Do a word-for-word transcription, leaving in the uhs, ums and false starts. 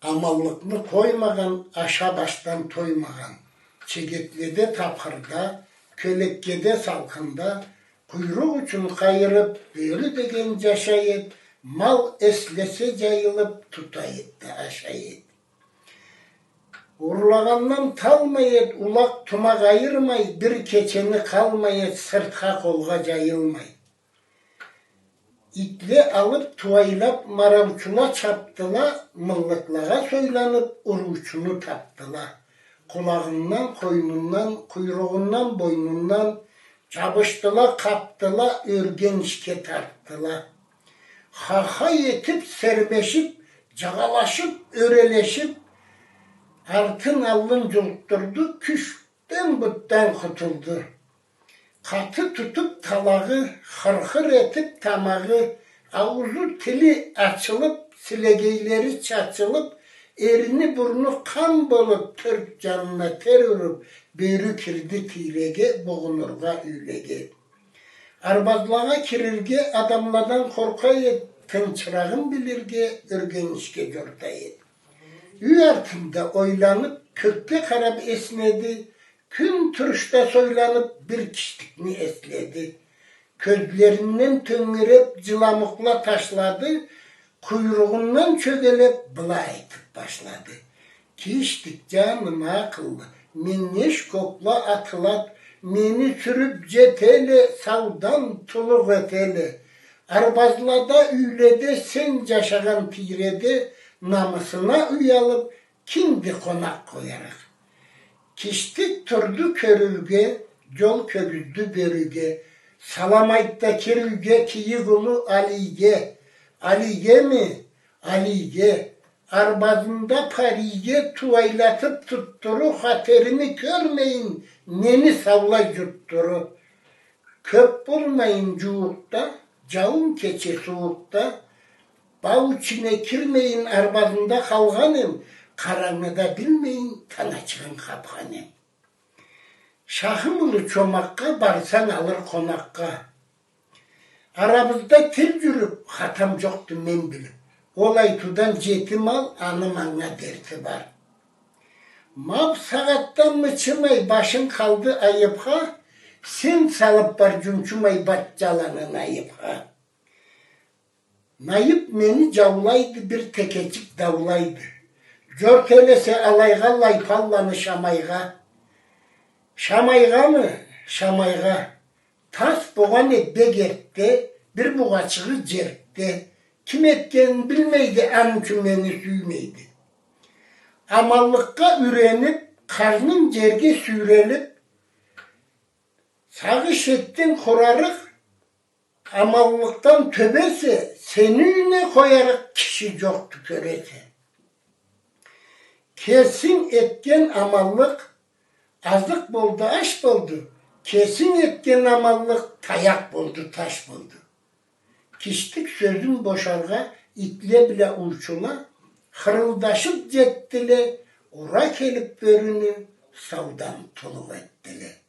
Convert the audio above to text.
Аманлыкъны къоймагъан, аша башдан тоймагъан. Чегетледе, тапхырда, кёлеккеде, салкъында, къуйрукъ учун къайырып, бёрю деген джашай эд, мал эслесе джайылып, тутай эд да ашай эд. Урлагъандан талмай эд, улакъ тумакъ айырмай, бир кечени къалмай эд, сыртха, къолгъа джайылмай. Итле алып, тууайлап, мараучула чапдыла, мыллыкълагъа сойланып, уруучуну тапдыла. Къулагъындан, къойнундан, къуйругъундан, бойнундан джабышдыла, къапдыла, ёрге, энишге тартдыла. Хахай этип, сермешип, джагъалашып, ёрелешип, артын, аллын джултдурду, кюч Тен бутдан къутулду. Къаты тутуп талагъы, хыр-хыр этип тамагъы, аузу, тили ачылып, силегейлери чачылып, эрни-бурну къан болуп, тёрт джанына тер уруп, бёрю кирди тийреге, бугъунургъа юйлеге. Арбазлагъа кирирге адамладан къоркъа эд, тынчырагъын билирге, ёрге, энишге джорта эд. Юй артында ойланып, кёкге къарап эснеди, кюн турушда сойланып, бир киштикни эследи. Кёзлеринден тёнгереп, джыламукъла ташлады, къуйругъундан чёгелеп, былай айтып башлады. Киштик, джаным акъыллы, меннге эш кокъла атылад, мени сюрюп джетеле, саудан тулукъ этеле. Арбазлада, юйледе, сен джашагъан тийреде намысына уялып, кимди къонакъ къоярыкъ? Киштик турду кёрюрге, джол кёргюздю бёрюге. Салам айт да кир юйге, кийик улу Алийге. Алийгеми? Алийге. Арбазында парийге тууайлатып тутдуру, хатерими кёрмейин, мени саулай джутдуру. Кёп болмайын джууукъда, джауун кече сууукъда, бау ичине кирмейин арбазында къалгъан эм, къарангыда билмейин таначыгъын къапхан эм. Шахым улу Чомакъгъа барсанг алыр къонакъгъа. Арабызда тил джюрюп, хатам джокъду мен билип. Ол айтыудан джетим ал, аны манга дерти бар. Ма бусагъатда мычымай, башынг къалды айыпха, сен салып бар джунчумай бат джаланын айыпха. Айып мени джаулайды, бир текечик даулайды. Джорт элесе алайгъа, Лайпалланы Шамайгъа. Шамайгъамы? Шамайгъа. Тас болгъан эд бек эртде, бир бугъачыгъы джертде. Ким этгенин билмейди, аны ючюн мени сюймейди. Аманлыкъгъа юренип, къарнынг джерге сюйрелип, сагъыш этдинг къурарыкъ, аманлыкъдан тёбесе, сени юйюнге къоярыкъ киши джокъду, кёресе. Кесинг этген аманлыкъ азыкъ болду, аш болду, кесинг этген аманлыкъ таякъ болду, таш болду. Киштик сёзюн бошаргъа, итле бла уучула хырылдашып джетдиле, ура келип бёрюню саудан тулукъ этдиле.